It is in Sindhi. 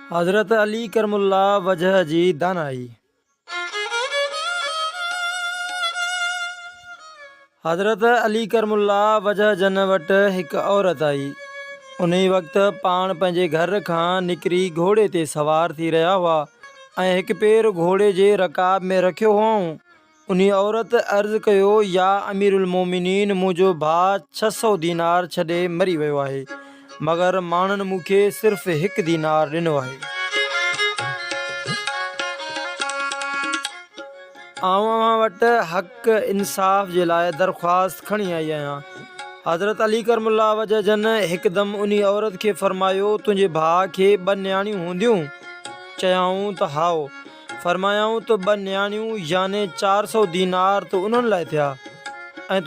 حضرت علي ڪرم الله وجهه جي دانائي. حضرت علي ڪرم الله وجهه جن وٽ هڪ عورت آئي. انهي وقت پاڻ پنهنجي گهر کان نڪري گهوڙي تي سوار ٿي رهيا هئا ۽ هڪ پير گهوڙي جي رڪاب ۾ رکيو هئائون. انهيء عورت عرض ڪيو، يا امير المومنين! منهنجو ڀاء 600 دينار ڇڏي مري ويو آهي، مگر ماڻهن مون کي صرف هڪ دينار ڏنو آهي. آئون اوهان وٽ حق انصاف جي لاء درخواست کڻي آئي آهيان. حضرت علي ڪرم الله وجهه جن هڪدم انهيء عورت کي فرمايو، تنهنجي ڀاء کي ٻه نياڻيون هونديون؟ چيائون ته هائو. فرمايائون ته ٻه نياڻيون يعني 400 دينار ته انهن لاء ٿيا ۽ تنهنجي.